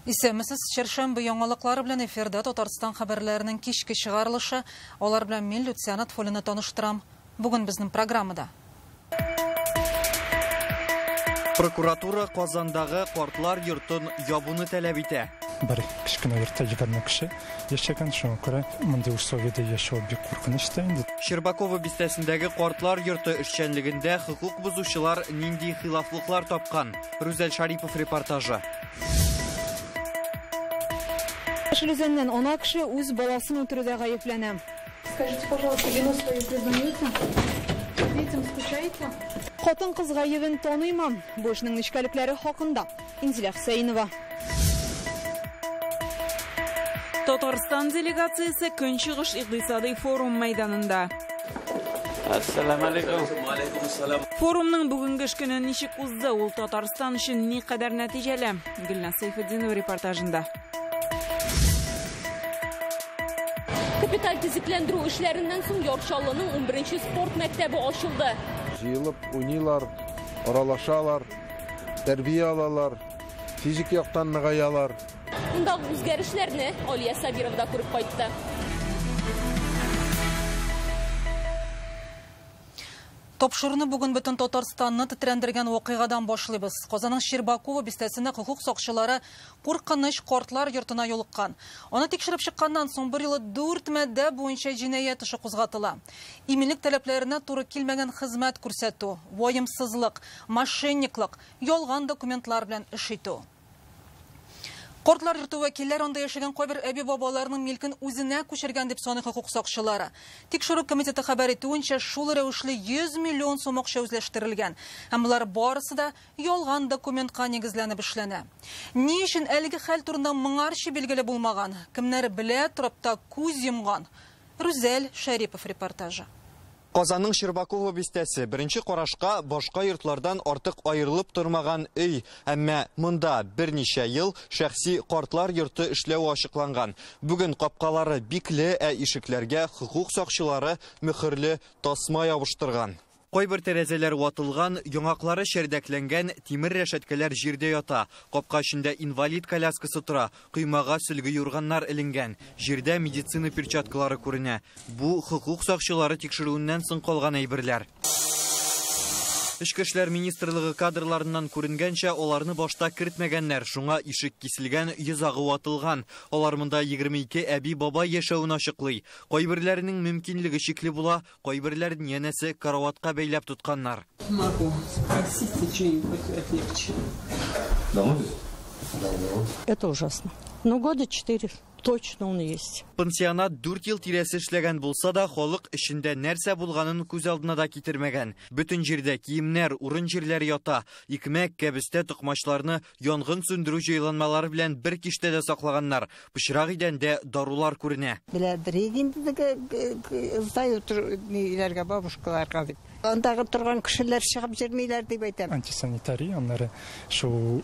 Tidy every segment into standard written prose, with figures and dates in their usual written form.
Исәнмесез, чәршәмбе яңалыклары белән эфирда Татарстан хәбәрләренең кичке чыгарылышы. Алар белән мин Люциана Тфолина таныштырам. Бүген безнең программада. Прокуратура Казандагы картлар йортын ябуны таләп итә. Бер кечкенә йортта 20 кеше яшәгән, шуңа күрә мондый условиядә яшәү бик куркыныч та инде. Щербакова бистәсендәге картлар йорты эшчәнлегендә хокук бозучылар нинди хилафлыклар тапкан? Рүзәл Шарипов репортажы. Яшел Үзәннән ана кеше үз баласын үтерүдә гаепләнә. Скажите, пожалуйста, вину свою признаете? Детям скучаете? Хатын-кыз гаебен таныймы? Бу эшнең нечкәлекләре хакында Инзилә Хөсәенова. Татарстан делегациясе Көнчыгыш икътисадый форум мәйданында. Ассаламу алейкум. Алейкум. Форумның бүгенге эш көне ничек узды? Ул Татарстан өчен никадәр нәтиҗәле? Гөлназ Сәйфетдинова репортажында. Капиталь төзекләндерү эшләреннән соң Яр Чаллының 11 спорт мәктәбе ачылды. Җыелып уйныйлар, аралашалар, тәрбия алалар, физик яктан ныгаялар. Мондагы үзгәрешләрне Алия Сабирова да күреп кайтты. Тапшыруны бүген бөтен Татарстанны тетрәндергән вакыйгадан башлыйбыз. Казанның Щербакова бистәсендә хокук сакчылары куркыныч картлар йортына юлыккан. Аны тикшереп чыкканнан соң бер юлы 4 маддә буенча җинаять эше кузгатыла. Иминлек таләпләренә туры килмәгән хезмәт күрсәтү, ваемсызлык, мошенниклык, ялган документлар белән эш итү. Картлар йорты вәкилләре анда яшәгән кайбер әби-бабаларының милкен үзенә күчергән дип саный хокук сакчылары. Тикшерү комитеты хәбәр итүенчә, шул рәвешле 100 миллион сум акча үзләштерелгән. Һәм болар барысы да ялган документка нигезләнеп эшләнә. Ни өчен әлеге хәл турында моңарчы билгеле булмаган? Кемнәр белә торып та күз йомган? Рүзәл Шәрипов репортажы. Казанның Щербакова бистәсе беренче карашка башка йортлардан артык аерылып тормаган өй, әмма монда берничә ел шәхси картлар йорты эшләве ачыкланган. Бүген капкалары бикле, ә ишекләргә хокук сакчылары мөхерле тасма ябыштырган. Кайбер тәрәзәләр ватылган, яңаклары чәрдәкләнгән, тимер рәшәткәләр җирдә ята. Капка эчендә инвалид коляскасы тора, коймага сөлге юрганнар эленгән. Җирдә медицина перчаткалары күренә. Бу хокук сакчылары тикшерүеннән соң калган әйберләр. Эчке эшләр министрлыгы кадрларыннан күренгәнчә, аларны башта кертмәгәннәр, шуңа ишек киселгән, йозагы ватылган. Алар монда 22 әби-бабай яшәвен ачыклый. Кайберләренең мөмкинлеге чикле була, кайберләрен янәсе караватка бәйләп тотканнар. Могу спросить что-нибудь легче. Давно здесь? Давно. Это ужасно. Но года 4 точно он есть. Пансионат 4 ел тирәсе эшләгән булса да, халык эчендә нәрсә булганын күз алдына да китермәгән. Бөтен җирдә киемнәр, урын җирләр ята. Икмәк, кәбестә, токмачларны янгын сүндерү җайланмалары белән бер киштәдә саклаганнар. Пычрак идәндә дарулар күренә. Беләдер инде сдают ниләргә, бабушкаларга дип. Андагы торган кешеләр чыгып йөрмиләр дип әйтәм. Антисанитария, аннары шул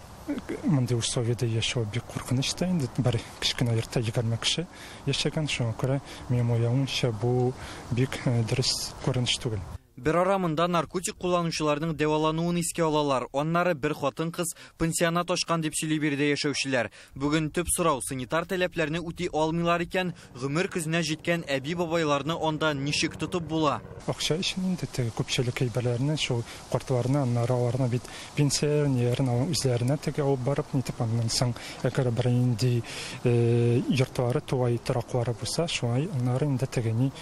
мондый условиядә яшәү бик куркыныч та инде. Бер кечкенә йортта 20 кеше яшәгән, шуңа күрә минем уйлавымча бу бик дөрес күренеш түгел. Бер ара монда наркотик кулланучыларның дәвалануын искә алалар. Аннары бер хатын-кыз пансионат ачкан дип сөйли биредә яшәүчеләр. Бүген төп сорау санитар таләпләрне үти алмыйлар икән, гомер көзенә җиткән әби-бабайларны анда ничек тотып була? Акча өчен инде теге күпчелек әйберләрне, шул картларны, аннары аларны бит пенсия ниләрен үзләренә теге алып барып, нитеп аннан соң әгәр бер инде йортлары, тулай тораклары булса, шулай аннары инде теге ни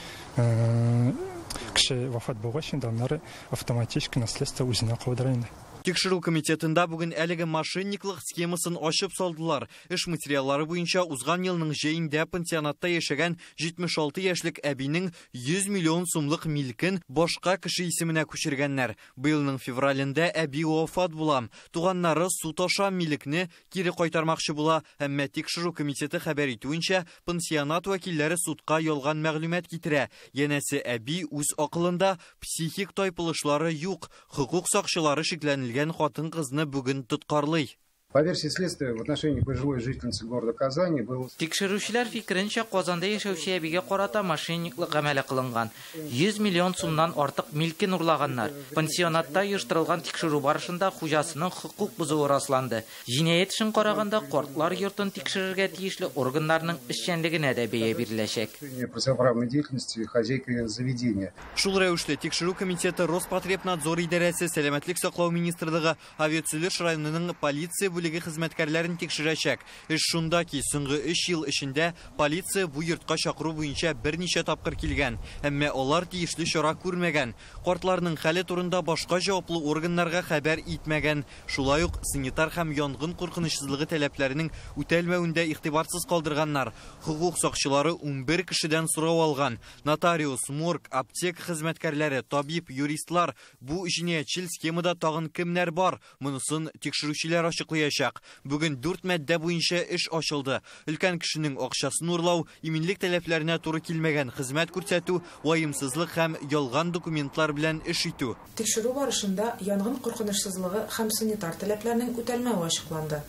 кеше вафат булгач инде аннары автоматически наследство үзенә калдыра инде. Тикшерү комитетында бүген әлеге мошенниклык схемасын ачып салдылар. Эш материаллары буенча узган елның җәендә пансионатта яшәгән 76 яшьлек әбинең 100 миллион сумлык милкен башка кеше исеменә күчергәннәр. Быелның февралендә әби вафат була. Туганнары суд аша милекне кире кайтармакчы була, әмма тикшерү комитеты хәбәр итүенчә, пансионат вәкилләре судка ялган мәгълүмат китерә. Янәсе әби үз акылында, психик тайпылышлары юк. Хокук сакчылары шикләнелгән хатын-кызны бүген тоткарлый. По версии следствия, в отношении пожилой жительницы города Казани был... Тикшерүчеләр фикеренчә, Казанда яшәүче әбигә карата мошенниклык гамәле кылынган. 100 миллион сумнан артык милкен урлаганнар. Пансионатта оештырылган тикшерү барышында хуҗасының хокук бозуы расланды. Җинаять эшен караганда картлар йортын тикшерергә тиешле органнарның эшчәнлегенә дә бәя биреләчәк. Противоправной деятельности хозяйки заведения. Шул рәвешле тикшерү комитеты Роспотребнадзор идарәсе, Сәламәтлек саклау министрлыгы, Авиатөзелеш районының полиция бүлеге хезмәткәрләрен тикшерәчәк. Эш шунда ки, соңгы 3 ел эчендә полиция бу йортка чакыру буенча берничә тапкыр килгән, әмма алар тиешле чара күрмәгән. Картларның хәле турында башка җаваплы органнарга хәбәр итмәгән. Шулай ук санитар һәм янгын куркынычсызлыгы таләпләренең үтәлмәвен дә игътибарсыз калдырганнар. Хокук сакчылары 11 кешедән сорау алган. Нотариус, морг, аптека хезмәткәрләре, табиб, юристлар бу җинаятьчел схемада тагын кемнәр бар? Монысын тикшерүчеләр ачыклаячак. Бүген 4 маддә буенча эш ачылды. Өлкән кешенең акчасын урлау, иминлек таләпләренә туры килмәгән хезмәт күрсәтү, ваемсызлык һәм ялган документлар белән эш итү. Тикшерү барышында янгын куркынычсызлыгы һәм санитар таләпләренең үтәлмәве ачыкланды.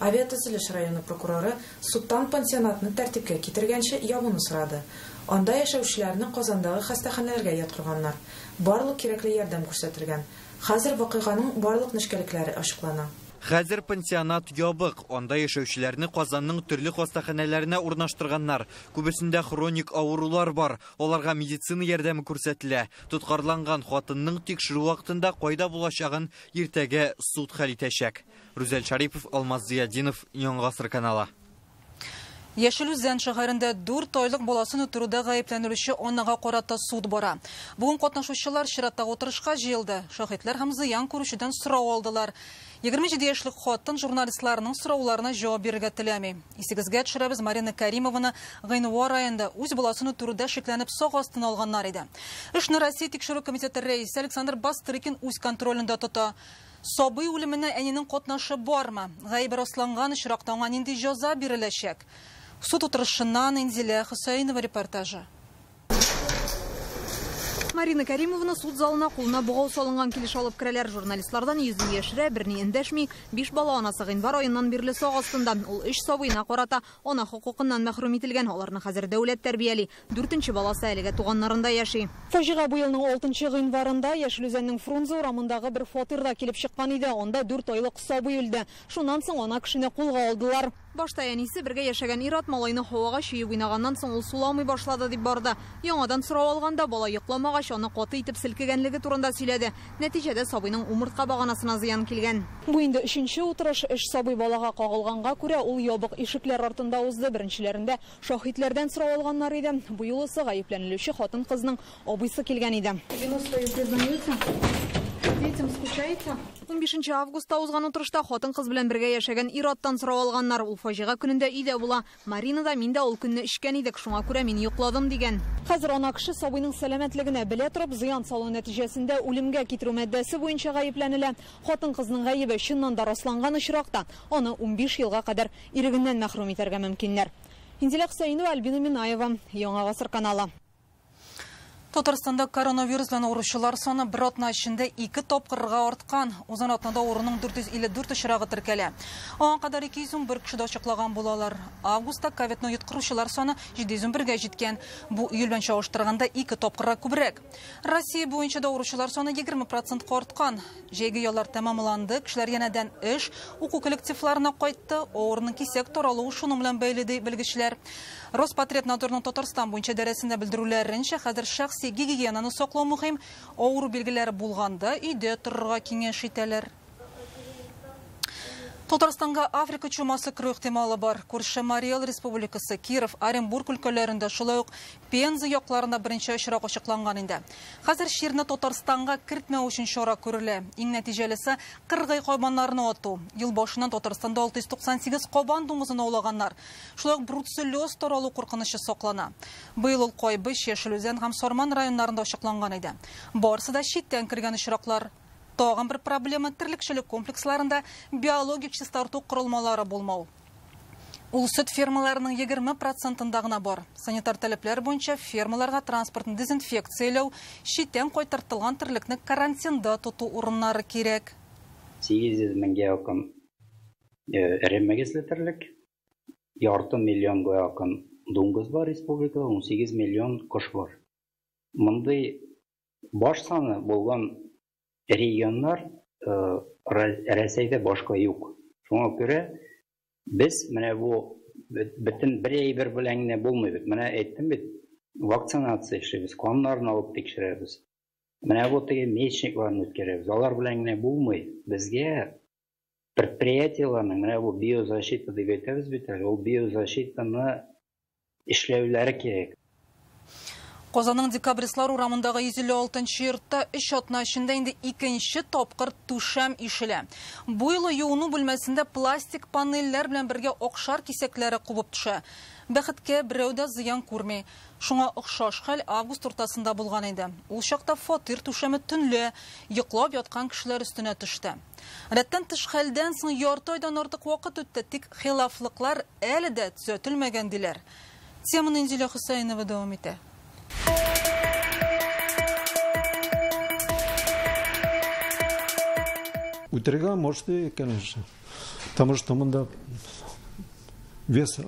Авиатөзелеш районы прокуроры судтан пансионатны тәртипкә китергәнче ябуны сорады. Анда яшәүчеләрне Казандагы хастаханәләргә яткырганнар. Барлык кирәкле ярдәм күрсәтелгән. Хәзер вакыйганың барлык нечкәлекләре ачыклана. Хәзер пансионат ябык. Анда яшәүчеләрне Казанның төрле хастаханәләренә урнаштырганнар. Күбесендә хроник авырулар бар. Аларга медицина ярдәме күрсәтелә. Тоткарланган хатынның тикшерү вакытында кайда булачагын иртәгә суд хәл итәчәк. Рүзәл Шарипов, Алмаз Зиядинов, Яңа Гасыр каналы. Яшел Үзән шәһәрендә 4 айлык баласын үтерүдә гаепләнелүче анага карата суд бара. Бүген катнашучылар чираттагы утырышка җыелды. Шаһитлар һәм зыян күрүчедән сорау алдылар. 27 яшьлек хатын журналистларның сорауларына җавап бирергә теләми. Исегезгә төшерәбез, Марина Каримованы гыйнвар аенда үз баласын үтерүдә шикләнеп сак астына алганнар иде. Эшне Россия тикшерү комитеты рәисе Александр Бастрыкин үз контролендә тота. Сабый үлеменә әнинең катнашы бармы? Гаебе расланган очракта аңа нинди җәза биреләчәк? Суд утырышыннан Инзилә Хөсәенова репортажы. Марина Каримовна суд залына кулына богау салынган килеш алып керәләр. Журналистлардан йөзен яшерә, берни эндәшми. 5 бала анасы гыйнвар аеннан бирле сак астында. Ул 3 сабыена карата ана хокукыннан мәхрүм ителгән. Аларны хәзер дәүләт тәрбияли. 4нче баласы әлегә туганнарында яши. Фаҗига бу елның 6 гыйнварында Яшел Үзәннең Фрунзе урамындагы бер фатирда килеп чыккан иде. Анда 4 айлык сабый үлде. Шуннан соң ана кешене кулга алдылар. Башта әнисе бергә яшәгән ир-ат малайны һавага чөеп уйнаганнан соң ул суламый башлады дип барды. Яңадан сорау алганда бала йокламагач, аны каты итеп селкегәнлеге турында сөйләде. Нәтиҗәдә сабыйның умыртка баганасына зыян килгән. Бу инде 3нче утырыш. Эш сабый балага кагылганга күрә ул ябык ишекләр артында узды. Беренчеләрендә шаһитләрдән сорау алганнар иде. Бу юлысы гаепләнелүче хатын-кызның абыйсы килгән иде. Вину свою признаете? Детям скучаете? 15 августта узган утырышта хатын-кыз белән бергә яшәгән ир-аттан сорау алганнар. Ул фаҗига көнендә өйдә була. Марина да мин дә ул көнне эчкән идек, шуңа күрә мин йокладым дигән. Хәзер ана кеше сабыйның сәламәтлегенә белә торып зыян салу нәтиҗәсендә үлемгә китерү маддәсе буенча гаепләнелә. Хатын-кызның гаебе чыннан да расланган очракта аны 15 елга кадәр ирегеннән мәхрүм итәргә мөмкиннәр. Инзилә Хөсәенова, Альбина Минаева, Яңа Гасыр каналы. Татарстанда коронавирус белән авыручылар саны бер атна эчендә 2 тапкырга арткан. Узган атнада авыруның 454 очрагы теркәлә. Аңа кадәр 211 кеше ачыклаган булалар. Августта ковидны йоткыручылар саны 711гә җиткән. Бу июль белән чагыштырганда 2 тапкырга күбрәк. Россия буенча да авыручылар саны 20% арткан. Җәйге яллар тәмамланды, кешеләр янәдән эш, уку коллективларына кайтты. Авыруның кисәк таралуы шуның белән бәйле ди белгечләр. Роспотребнадзорның Татарстан буенча идарәсендә белдерүләренчә, хәзер шәхси гигиенаны саклау мөһим. Авыру билгеләре булганда өйдә торырга киңәш итәләр. Татарстанга Африка чумасы керү ихтималы бар. Күрше Марий Эл Республикасы, Киров, Оренбург өлкәләрендә, шулай ук Пенза якларында беренче очрак ачыкланган инде. Хәзер чирне Татарстанга кертмәү өчен чара күрелә. Иң нәтиҗәлесе кыргый кабаннарны ату. Ел башыннан Татарстанда 698 кабан дуңгызын аулаганнар. Шулай ук бруцеллез таралу куркынычы саклана. Быел ул Кайбыч, Яшел Үзән һәм Сарман районнарында ачыкланган иде. Барысы да читтән кергән очраклар. Тагын бер проблема терлекчелек комплексларында биологик чистарту корылмалары булмау. Ул сөт фермаларының 20%-ында гына бар. Санитар таләпләр буенча фермаларга транспортны дезинфекцияләү, читтән кайтартылган терлекне карантинда тоту урыннары кирәк. 800 меңгә якын Эре мөгезле терлек, ярты миллионга якын дуңгыз бар республикада, 18 миллион кош бар. Мондый баш саны булган регионнар Рәсәйдә башка юк. Шуңа күрә без менә бу бөтен бер әйбер белән генә булмый бит. Менә әйттем бит, вакцинация эшлибез, каннарын алып тикшерәбез. Менә бу теге мечникларны үткәрәбез. Алар белән генә булмый. Безгә предприятиеләрнең менә бу биозащита дип әйтәбез бит әле, ул биозащитаны эшләүләре кирәк. Казанның Декабристлар урамындагы 156 йортта 3 атна эчендә инде икенче тапкыр түшәм ишелә. Бу юлы юыну бүлмәсендә пластик панельләр белән бергә акшар кисәкләре кубып төшә. Бәхеткә берәү дә зыян күрми. Шуңа охшаш хәл август уртасында булган иде. Ул чакта фатир түшәме төнлә йоклап яткан кешеләр өстенә төште. Рәттән тыш хәлдән соң ярты айдан артык вакыт үтте, тик хилафлыклар әле дә төзәтелмәгән диләр. Теманы Инзилә Хөсәенова дәвам итә. Үтергә может и, конечно. Потому что монда вес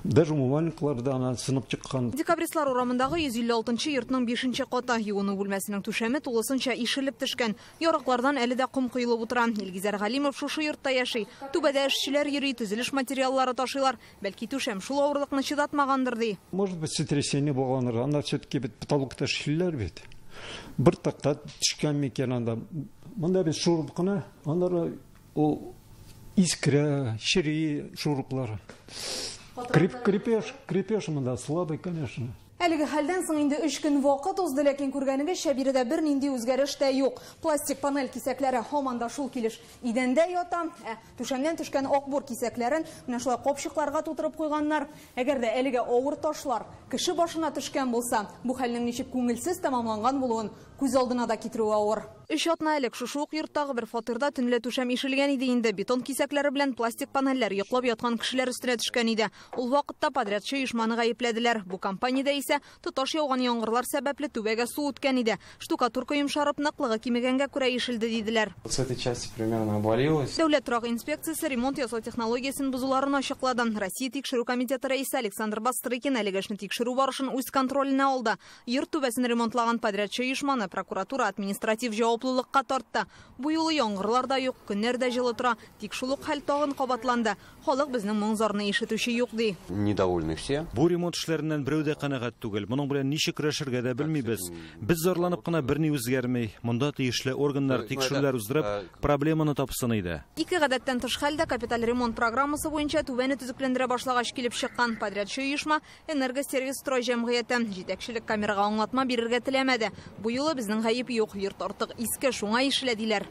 даже умывальникларда ана сынып чыккан. Декабристлар урамындагы 156 йортның 5-нче каты юыну бүлмәсенең түшәме тулысынча ишелеп төшкән. Ярыклардан әле дә ком коелып утыра. Илгизәр Галимов шушы йортта яши. Түбәдә эшчеләр йөри, төзелеш материаллары ташыйлар. Бәлки түшәм шул авырлыкны чыдатмагандыр ди. Может быть, сотрясение булгандыр. Анда все-таки бит потолокта эшлиләр бит. Бер такта төшкән микән анда. Монда бит шуруп кына, аннары ул искрә, чери шуруплары. Крепеж монда слабый, конечно. Әлеге хәлдән соң инде 3 көн вакыт узды, ләкин күргәнегезчә биредә бернинди үзгәреш тә юк. Пластик панель кисәкләре һаман да шул килеш идәндә ята. Түшәмнән төшкән акбур кисәкләрен менә шулай капчыкларга тутырып куйганнар. Әгәр дә әлеге авыр ташлар кеше башына төшкән булса, бу хәлнең ничек күңелсез тәмамланган булуын күз алдына да китерү авыр. 3 атна элек шушы ук йорттагы бер фатирда төнлә түшәм ишелгән иде инде. Бетон кисәкләре белән пластик панельләр йоклап яткан кешеләр өстенә төшкән иде. Ул вакытта подрядчы оешманы гаепләделәр. Бу компаниядә исә тоташ яуган яңгырлар сәбәпле түбәгә су үткән иде. Штукатурка йомшарып, ныклыгы кимегәнгә күрә ишелде диделәр. С этой части примерно обвалилось. Дәүләт торак инспекциясе ремонт ясау технологиясен бозуларын ачыклады. Россия тикшерү комитеты рәисе Александр Бастрыкин әлеге эшне тикшерү барышын үз контроленә алды. Йорт түбәсен ремонтлаган подрядчы оешманы прокуратура административ җаваплылыкка тартты. Бу юлы яңгырлар да юк, көннәр дә җылы тора. Тик шул ук хәл тагын кабатланды. Халык безнең моң-зарны ишетүче юк ди. Недовольны все. Бу ремонт эшләреннән берәү дә канәгать түгел. Моның белән ничек көрәшергә дә белмибез. Без зарланып кына берни үзгәрми. Монда тиешле органнар тикшерүләр уздырып, проблеманы тапсын иде. Ике гадәттән тыш хәлдә капиталь ремонт программасы буенча түбәне төзекләндерә башлагач килеп чыккан подрядчы оешма Энергосервис строй җәмгыяте җитәкчелек камерага аңлатма бирергә теләмәде. Бу юлы безнең гаеп юк, йорт артык иске, шуңа ишелә диләр.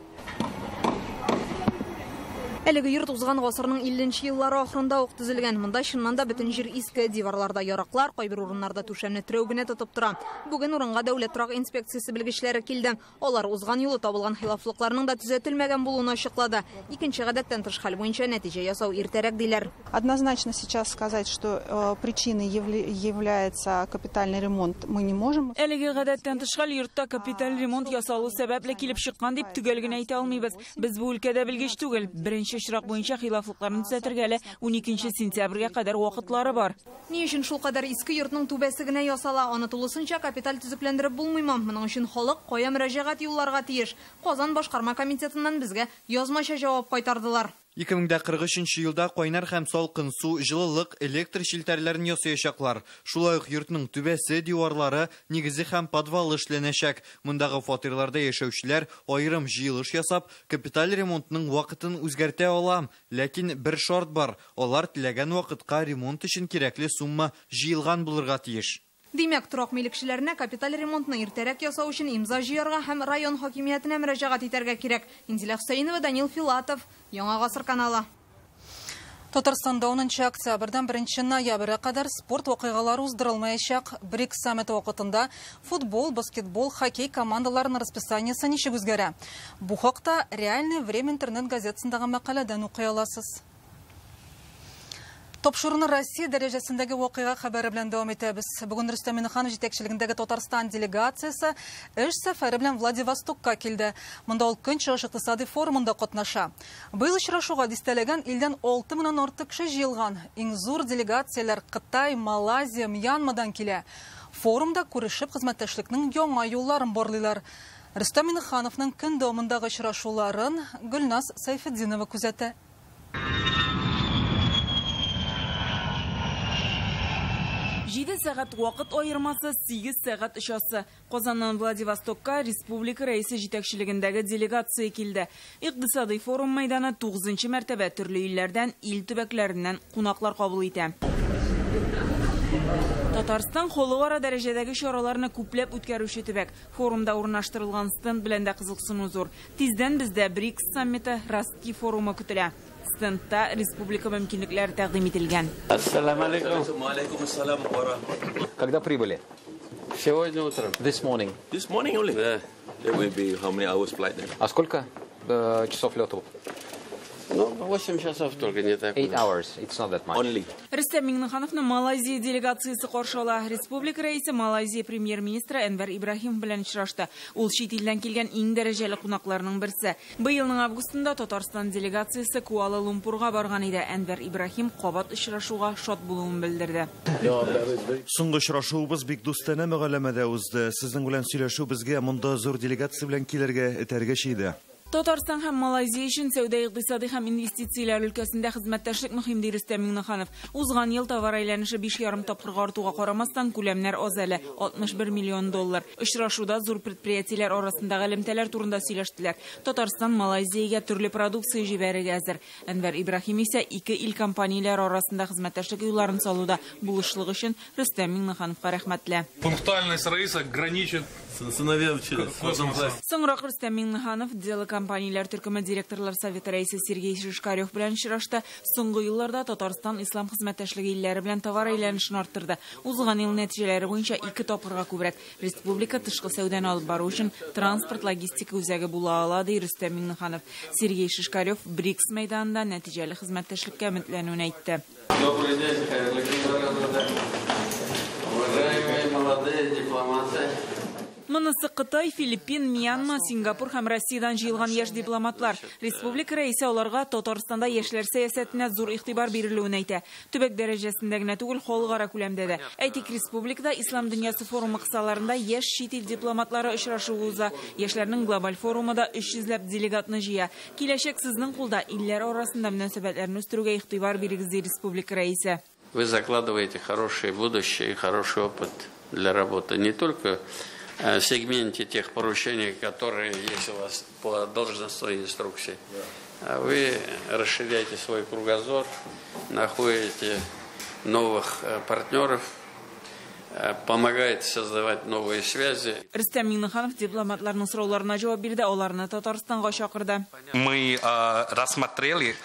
Әлеге йорт узган гасырның 50 еллары ахырында ук төзелгән. Монда чыннан да бөтен җир иске, диварларда ярыклар, кайбер урыннарда түшәмне терәү генә тотып тора. Бүген урынга дәүләт торак инспекциясе белгечләре килде. Алар узган юлы табылган хилафлыкларның да төзәтелмәгән булуын ачыклады. Икенче гадәттән тыш хәл буенча нәтиҗә ясау иртәрәк диләр. Однозначно сейчас сказать, что причиной является капитальный ремонт, мы не можем. Әлеге гадәттән тыш хәл йортта капиталь ремонт ясалу сәбәпле килеп чыккан дип төгәл генә әйтә алмыйбыз. Без бу өлкәдә белгеч түгел. Беренче очрак буенча хилафлыкларны төзәтергә әле 12 сентябрьгә кадәр вакытлары бар. Ни өчен шул кадәр иске йортның түбәсе генә ясала, аны тулысынча капиталь төзекләндереп булмыймы? Моның өчен халык кая мөрәҗәгать юлларга тиеш? Казан башкарма комитетыннан безгә язмача җавап кайтардылар. 2043 елда кайнар һәм салкын су, җылылык, электр челтәрләрен ясаячаклар. Шулай ук йортның түбәсе, диварлары, нигезе һәм подвалы эшләнәчәк. Мондагы фатирларда яшәүчеләр аерым җыелыш ясап, капиталь ремонтның вакытын үзгәртә ала. Ләкин бер шарт бар: алар теләгән вакытка ремонт өчен кирәкле сумма җыелган булырга тиеш. Димәк, торак милекчеләренә капиталь ремонтны иртәрәк ясау өчен имза җыярга һәм район хакимиятенә мөрәҗәгать итәргә кирәк. Инзилә Хөсәенова, Данил Филатов, Яңа Гасыр каналы. Татарстанда 10 октябрьдән 1 ноябрьгә кадәр спорт вакыйгалары уздырылмаячак. БРИКС саммиты вакытында футбол, баскетбол, хоккей командаларының расписаниесе ничек үзгәрә? Бу хакта «Реальное время» интернет газетасындагы мәкаләдән укый аласыз. Тапшыруны Россия дәрәҗәсендәге вакыйга хәбәре белән дәвам итәбез. Бүген Рөстәм Миңнеханов җитәкчелегендәге Татарстан делегациясе эш сәфәре белән Владивостокка килде. Монда ул Көнчыгыш икътисади форумында катнаша. Быел очрашуга дистәләгән илдән 6 меңнән артык кеше җыелган. Иң зур делегацияләр Кытай, Малайзия, Мьянмадан килә. Форумда күрешеп хезмәттәшлекнең яңа юлларын барлыйлар. Рөстәм Миңнехановның көн дәвамындагы очрашуларын Гөлназ Сәйфетдинова күзәтә. 7 сәгать вакыт аермасы, 8 сәгать очасы. Казаннан Владивостокка республика рәисе җитәкчелегендәге делегация килде. Икътисади форум мәйданы 9-нчы мәртәбә төрле илләрдән, ил төбәкләреннән кунаклар кабул итә. Татарстан халыкара дәрәҗәдәге чараларны күпләп үткәрүче төбәк. Форумда урнаштырылган стенд белән дә кызыксыну зур. Тиздән бездә БРИКС саммиты, Ростки форумы көтелә. Стендта республика мөмкинлекләре тәкъдим ителгән. Ассаламу алейкум. Алейкум ассалам. Когда прибыли? Сегодня утром. This morning. This morning only? Yeah. There will be how many hours flight then? А сколько часов лету? Ну, 8 часов только, не так. 8 hours, it's not that much. Only. Рөстәм Миңнехановны Малайзия делегациясе каршы ала. Республика рәисе Малайзия премьер-министры Әнвәр Ибраһимов белән очрашты. Ул чит илдән килгән иң дәрәҗәле кунакларның берсе. Быелның августында Татарстан делегациясе Куала-Лумпурга барган иде. Әнвәр Ибраһим кабат очрашуга шат булуын белдерде. Соңгы очрашуыбыз бик дустанә мөгаләмәдә узды. Сезнең белән сөйләшү безгә монда зур делегация белән килергә этәргеч иде. Татарстан һәм Малайзия өчен сәүдә, икътисади һәм инвестицияләр өлкәсендә хезмәттәшлек мөһим, ди Рөстәм Миңнеханов. Узган ел товар әйләнеше 5,5 тапкырга артуга карамастан, күләмнәр аз әле 61 миллион доллар. Очрашуда зур предприятиеләр арасындагы элемтәләр турында сөйләштеләр. Татарстан Малайзиягә төрле продукция җибәрергә әзер. Әнвәр Ибраһим исә ике ил компанияләре арасында хезмәттәшлек юлларын салуда булышлык өчен Рөстәм Миңнехановка рәхмәтле. Пунктуальность Раиса граничит Соңрак Рөстәм Миңнеханов Дело компанияләр төркеме директорлар советы рәисе Сергей Шишкарев белән очрашты. Соңгы елларда Татарстан ислам хезмәттәшлеге илләре белән товар әйләнешен арттырды. Узган ел нәтиҗәләре буенча 2 тапкырга күбрәк. Республика тышкы сәүдәне алып бару өчен транспорт логистика үзәге була ала, ди Рөстәм Миңнеханов. Сергей Шишкарев БРИКС мәйданында нәтиҗәле хезмәттәшлеккә өметләнүен әйтте. Добрый день, хәерле көннәр, уважаемые молодые дипломаты. Монысы Кытай, Филиппин, Мьянма, Сингапур һәм Россиядән җыелган яшь дипломатлар. Республика рәисе аларга Татарстанда яшьләр сәясәтенә зур игътибар бирелүен әйтә. Төбәк дәрәҗәсендә генә түгел, халыкара күләмдә дә. Әйтик, республикада Ислам дөньясы форумы кысаларында яшь чит ил дипломатлары очрашуы уза. Яшьләрнең глобаль форумы да 300 ләп делегатны җыя. Киләчәк сезнең кулда, илләр арасында мөнәсәбәтләрне үстерүгә игътибар бирегез, ди республика рәисе. Вы закладываете хорошее будущее и хороший опыт для работы не только в сегменте тех поручений, которые есть у вас по должностной инструкции. Вы расширяете свой кругозор, находите новых партнеров, помогаете создавать новые связи. Рөстәм Миңнеханов дипломатларның сорауларына җавап бирде, аларны Татарстанга чакырды. Мы рассмотрели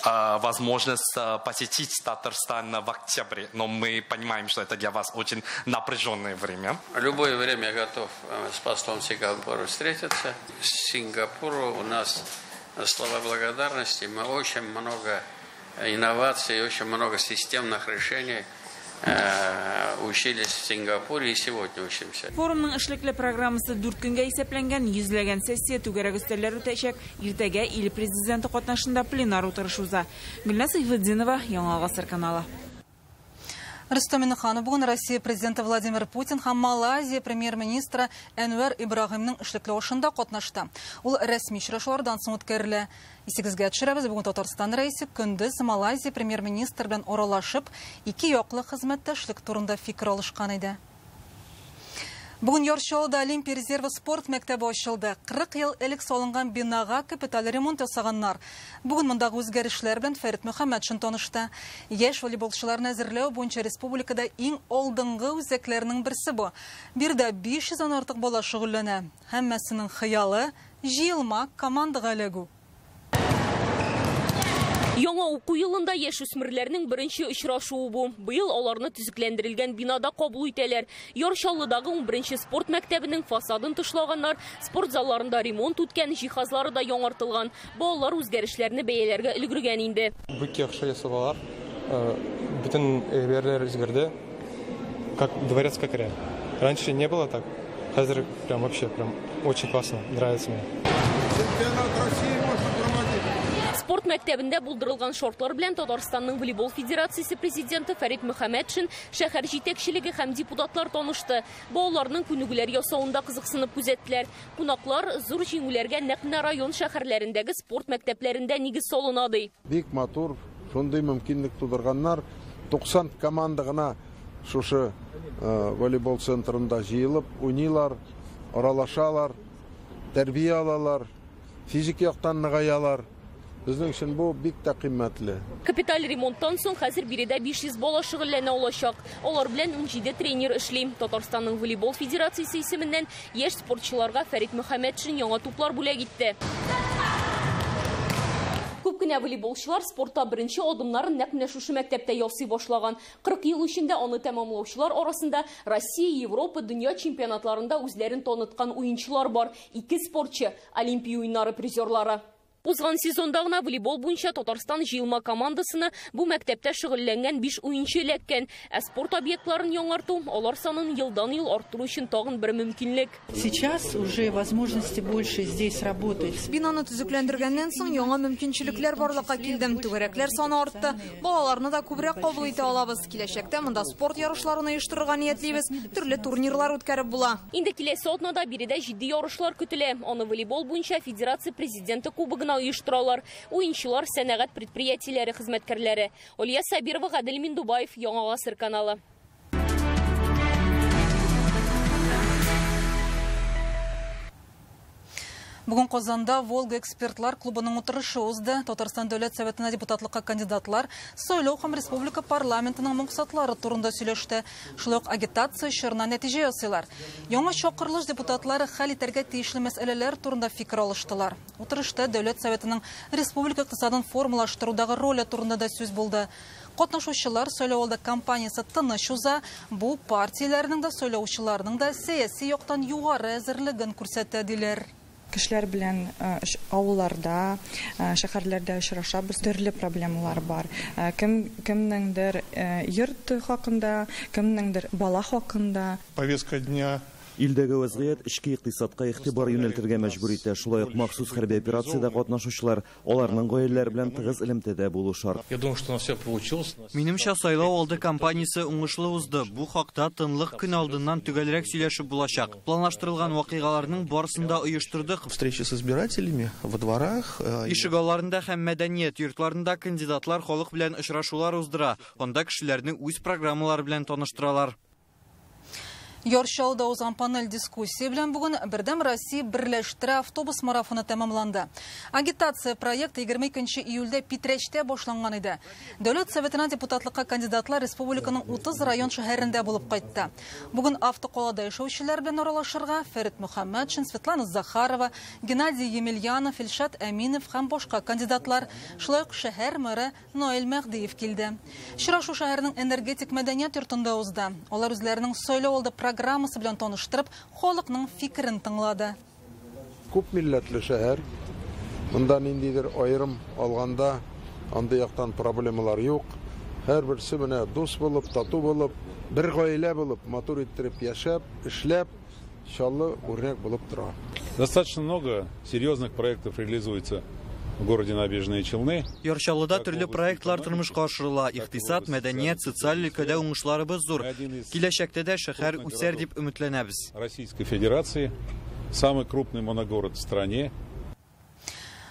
возможность посетить Татарстан в октябре, но мы понимаем, что это для вас очень напряженное время. Любое время готов с послом Сингапура встретиться. С Сингапуру у нас слова благодарности. Мы очень много инноваций, очень много системных решений учились в Сингапуре и сегодня учимся. Форумның эшлекле программасы 4 көнгә исәпләнгән, йөзләгән сессия, түгәрәк өстәлләр үтәчәк. Иртәгә ил президенты катнашында пленар утырыш уза. Гөлназ Сәйфетдинова, Яңа Гасыр каналы. Рөстәм Миңнеханов бүген Россия президенты Владимир Путин һәм Малайзия премьер-министры Әнвәр Ибраһимның эшлекле ашында катнашты. Ул рәсми очрашулардан соң үткәрелә. Исегезгә төшерәбез, бүген Татарстан рәисе көндез Малайзия премьер-министры белән аралашып, ике яклы хезмәттәшлек турында фикер алышкан иде. Бүген Яр Чаллыда Олимпия резервы спорт мәктәбе ачылды. 40 ел элек салынган бинага капиталь ремонт ясаганнар. Бүген мондагы үзгәрешләр белән Фәрит Мөхәммәтшин танышты. Яшь волейболчыларны әзерләү буенча республикада иң алдынгы үзәкләрнең берсе бу. Биредә 500-дән артык бала шөгыльләнә. Һәммәсенең хыялы җыелма командага эләгү. Яңа уку елында яшүсмерләрнең беренче очрашуы бу. Быел аларны төзекләндерелгән бинада кабул итәләр. Яр Чаллыдагы 11 спорт мәктәбенең фасадын тышлаганнар, спорт залларында ремонт үткән, җиһазлары да яңартылган. Балалар үзгәрешләрне бәяләргә өлгергән инде. Бик яхшы ясалар. Бөтен әйберләр үзгәрде. Как дворец как. Раньше не было так. Хәзер прям вообще прям очень классно, нравится мне. Чемпионат России можно проводить. Спорт мәктәбендә булдырылган шартлар белән Татарстанның волейбол федерациясе президенты Фәрит Мөхәммәтшин, шәһәр җитәкчелеге һәм депутатлар танышты. Балаларның күнегүләр ясавында кызыксынып күзәттеләр. Кунаклар зур җиңүләргә нәкъ менә район шәһәрләрендәге спорт мәктәпләрендә нигез салына ди. Бик матур, шундый мөмкинлек тудырганнар. 90 команда гына шушы волейбол центрында җыелып уйныйлар, аралашалар, тәрбия алалар, физик яктан ныгаялар. Безнең өчен бу бик тә кыйммәтле. Капиталь ремонттан соң хәзер биредә 500 бала шөгыльләнә алачак. Алар белән 17 тренер эшли. Татарстанның волейбол федерациясе исеменнән яшь спортчыларга Фәрит Мөхәммәтшин яңа туплар бүләк итте. Күп кенә волейболчылар спортта беренче адымнарын нәкъ менә шушы мәктәптә ясый башлаган. 40 ел эчендә аны тәмамлаучылар арасында Россия, Европа, дөнья чемпионатларында үзләрен таныткан уенчылар бар. 2 спортчы Олимпия уеннары призерлары. Узган сезонда гына волейбол буенча Татарстан җыелма командасына бу мәктәптә шөгыльләнгән 5 уенчы эләккән. Ә спорт объектларын яңарту, алар санын елдан-ел арттыру өчен тагын бер мөмкинлек. Сейчас уже возможности больше здесь работать. Бинаны төзекләндергәннән соң яңа мөмкинчелекләр барлыкка килде. Түгәрәкләр саны артты. Балаларны да күбрәк кабул итә алабыз. Киләчәктә монда спорт ярышларын оештырырга ниятлибез. Төрле турнирлар үткәреп була. Инде киләсе атнада биредә җитди ярышлар көтелә. Аны волейбол буенча федерация президенты кубогына оештыралар. Уенчылар сәнәгать предприятиеләре хезмәткәрләре. Олья Сабирова, Гадел Миндубаев, Яңа Гасыр каналы. Бүген Казанда Волга экспертлар клубының утырышы узды. Татарстан Дәүләт Советына депутатлыкка кандидатлар сайлау һәм республика парламентының максатлары турында сөйләште. Шулай ук агитация чорына нәтиҗә ясыйлар. Яңа чакырылыш депутатлары хәл итәргә тиешле мәсьәләләр турында фикер алыштылар. Утырышта Дәүләт Советының республика икътисадын формалаштырудагы роле турында да сүз булды. Катнашучылар сайлау алды кампаниясе тыныч уза, бу партияләрнең дә сайлаучыларның да сәяси яктан югары әзерлеген күрсәтә диләр. Кешеләр белән авылларда, шәһәрләрдә очрашабыз, төрле проблемалар бар. Кемнеңдер йорт хакында, кемнеңдер бала хакында. Повестка дня. Илдәге вәзгыять эчке икътисадка игътибар юнәлтергә мәҗбүр итә. Шулай ук махсус хәрби операциядә катнашучылар, аларның гаиләләре белән тыгыз элемтәдә булу шарт. Я думаю, что у нас все получилось. Минемчә, сайлау алды кампаниясе уңышлы узды. Бу хакта тынлык көн алдыннан төгәлрәк сөйләшеп булачак. Планлаштырылган вакыйгаларның барысын да оештырдык. Встречи с избирателями во дворах. Ишегалларында һәм мәдәният йортларында кандидатлар халык белән очрашулар уздыра. Анда кешеләрне үз программалары белән таныштыралар. Яр Чаллыда узган панель дискуссия белән бүген Бердәм Россия берләштерә автобус марафоны тәмамланды. Агитация проекты 22 июльдә Питрәчтә башланган иде. Дәүләт Советына депутатлыкка кандидатлар республиканың 30 район шәһәрендә булып кайтты. Бүген автокалада яшәүчеләр белән аралашырга Фәрит Мөхәммәтшин, Светлана Захарова, Геннадий Емельянов, Илшат Әминов һәм башка кандидатлар, шулай ук шәһәр мэры Наил Мәһдиев килде. Очрашу шәһәрнең энергетик мәдәният йортында узды. Алар үзләренең сайлау алды программасы белән таныштырып, халыкның фикерен тыңлады. Күп милләтле шәһәр. Монда ниндидер аерым алганда андый яктан проблемалар юк. Һәрберсе менә дус булып, тату булып, бер гаилә булып, матур иттереп яшәп, эшләп, Чаллы үрнәк булып тора. Достаточно много серьезных проектов реализуется в городе Набережные Челны. Яр Чаллыда төрле проектлар тормышка ашырыла. Икътисад, мәдәният, социаль өлкәдә уңышларыбыз зур. Киләчәктә дә шәһәр үсәр дип өметләнәбез. Российской Федерации самый крупный моногород в стране.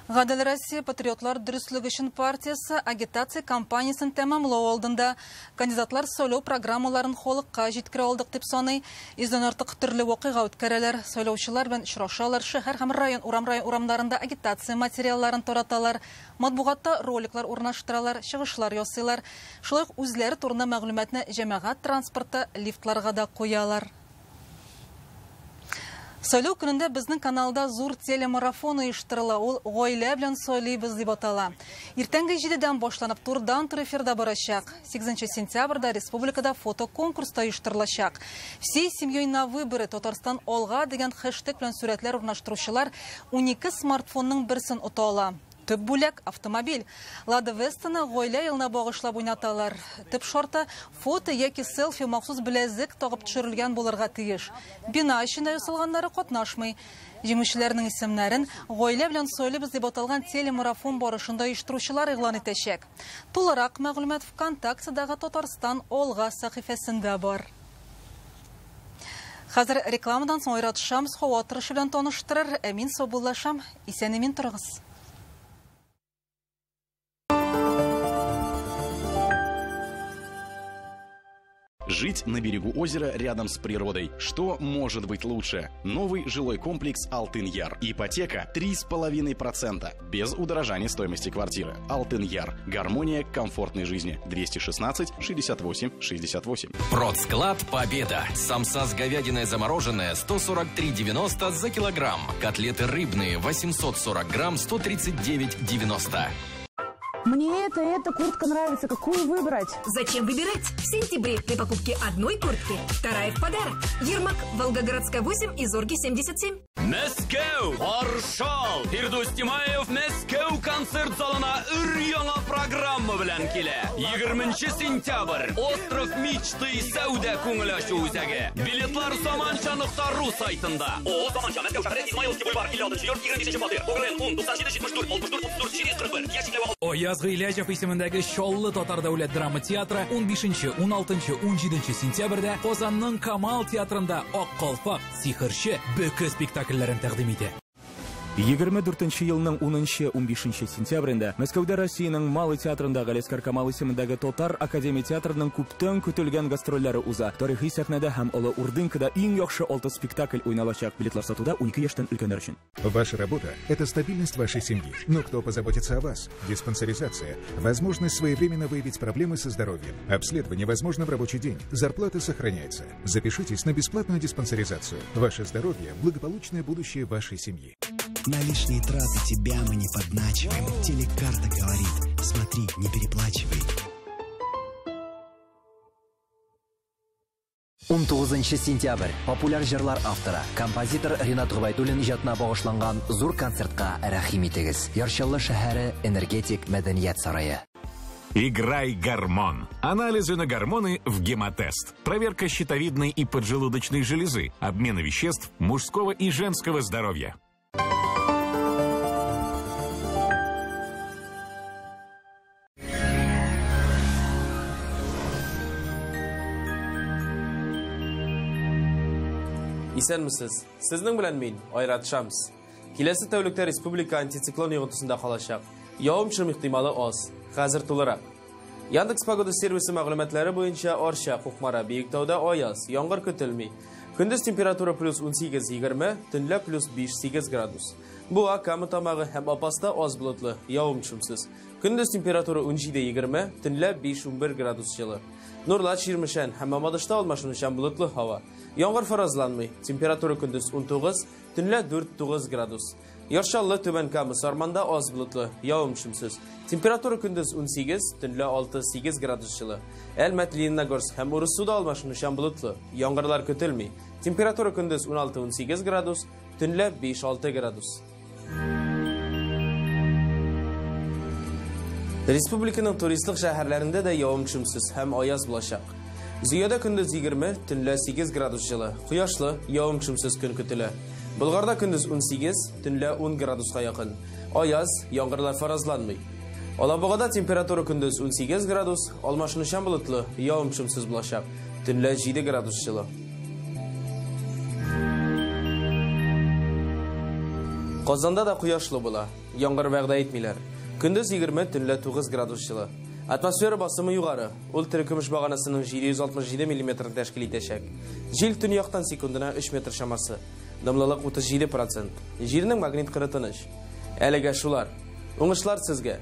Гадел Россия патриотлар дөреслек өчен партиясе агитация кампаниясен тәмамлау алдында кандидатлар сайлау программаларын халыкка җиткерә алдык дип саный. Йөздән артык төрле вакыйга үткәрәләр, сайлаучылар белән очрашалар, шәһәр һәм район урамнарында агитация материалларын тараталар, матбугатта роликлар урнаштыралар, чыгышлар ясыйлар. Шулай ук үзләре турында мәгълүматны җәмәгать транспорты, лифтларга да куялар. Сайлау көнендә безнең каналда зур телемарафон оештырыла. Ул гаилә белән сайлыйбыз дип атала. Иртәнге 7-дән башланып турдан-тур эфирда барачак. 8 сентябрьдә республикада фотоконкурс та оештырылачак. Всей семьей на выборы Татарстан алга дигән хэштег белән сурәтләр урнаштыручылар 12 смартфонның берсен ота ала. Төп бүләк – автомобиль. Лада Вестаны гаилә елына багышлап уйнаталар. Төп шарты – фото яки селфи махсус беләзек тагып төшерелгән булырга тиеш. Бина эчендә ясалганнары катнашмый. Җиңүчеләрнең исемнәрен «Гаилә белән сайлыйбыз» дип аталган телемарафон барышында оештыручылар игълан итәчәк. Тулырак мәгълүмат ВКонтактедагы Татарстан Алга сәхифәсендә бар. Хәзер рекламадан соң Айрат Шамс һава торышы белән таныштырыр. Ә мин саубуллашам. Исән-имин торыгыз. Жить на берегу озера рядом с природой. Что может быть лучше? Новый жилой комплекс «Алтын-Яр». Ипотека 3,5%. Без удорожания стоимости квартиры. «Алтын-Яр». Гармония комфортной жизни. 216 68 68. Продсклад «Победа». Самса с говядиной замороженная 143,90 за килограмм. Котлеты рыбные 840 грамм 139,90. Мне эта куртка нравится. Какую выбрать? Зачем выбирать? В сентябре при покупке одной куртки, вторая в подарок. Ермак, Волгоградская 8 и Зорги 77. Мәскәү, Аршал, Фирдүс Тимаев Мәскәү концерт залына өр-яңа программа белән килә. 20 сентябрь, Остров мечты сәүдә күңел ачу үзәге. Билетлар заманча.ру сайтында. О, Заманча, Мәскәү шәһәре, Измайловский бульвар, 56 йорт, 25 фатир. ОГРН 10 97 74 64 34 741. Ящикләү. Аяз Гыйләҗев исемендәге Чаллы татар дәүләт драма театры 15, 16, 17 сентябрьдә Казанның Камал театрында Ак калфак, Сихерче, Бөке спектакльләрен тәкъдим итә. 24 елның 10-15 сентябрендә Мәскәүдә Россиянең Малый театрында Галиәсгар Камал исемендәге Татар академия театрының күптән көтелгән гастрольләре уза. Тарихи сәхнәдә һәм Олы Урдынкада иң яхшы 6 спектакль уйналачак. Билетлар сатуда 12 яшьтән өлкәннәр өчен. Ваша работа – это стабильность вашей семьи. Но кто позаботится о вас? Диспансеризация. Возможность своевременно выявить проблемы со здоровьем. Обследование возможно в рабочий день. Зарплата сохраняется. Запишитесь на бесплатную диспансеризацию. Ваше здоровье – благополучное будущее вашей семьи. На лишние траты тебя мы не подначиваем. Телекарта говорит, смотри, не переплачивай. 19 сентябрь. Популяр җырлар авторы, композитор Ринат Гобәйдуллин иҗатына багышланган зур концертка рәхим итегез. Яр Чаллы шәһәре Энергетик мәдәният сарае. Играй гормон. Анализы на гормоны в гемотест. Проверка щитовидной и поджелудочной железы. Обмена веществ мужского и женского здоровья. Исәнмесез. Сезнең белән мин, Айрат Шамс. Киләсе тәүлектә республика антициклон йогынтысында калачак. Явым-төшем ихтималы аз. Хәзер тулырак. Яндекс Погода сервисы мәгълүматлары буенча Арча, Кукмара, Биектауда аяз, яңгыр көтелми. Көндез температура плюс 18-20, төнлә плюс 5-8 градус. Буа, Кама Тамагы һәм Апаста аз болытлы, явым-төшемсез. Көндез температура 17-20, төнлә 5-11 градус җылы. Нурлат, Чирмешән һәм Мамадышта алмашынучан болытлы һава. Яңгыр фаразланмый. Температура көндез 19, төнлә 4-9 градус. Яр Чаллы, Түбән Кама, Сарманда аз болытлы, явым-төшемсез. Температура көндез 18, төнлә 6-8 градус җылы. Әлмәт, Лениногорск һәм Урыссуда алмашынучан болытлы, яңгырлар көтелми. Температура көндез 16-18 градус, төнлә 5-6 градус. Республиканың туристлык шәһәрләрендә дә явым-төшемсез һәм аяз булачак. Зөядә көндез 20, төнлә 8 градус җылы. Кояшлы, явым-төшемсез көн көтелә. Болгарда көндез 18, төнлә 10 градуска якын. Аяз, яңгырлар фаразланмый. Алабугада температура көндез 18 градус, алмашынучан болытлы, явым-төшемсез булачак. Төнлә 7 градус җылы. Казанда да кояшлы була. Яңгыр вәгъдә итмиләр. Көндез 20, төнлә 9 градус җылы. Атмосфера басымы югары. Ул терекөмеш баганасының 767 миллиметрын тәшкил итәчәк. Җил төньяктан секундына 3 метр чамасы. Дымлылык 37%. Җирнең магнит кыры тыныч. Әлегә шулар. Уңышлар сезгә.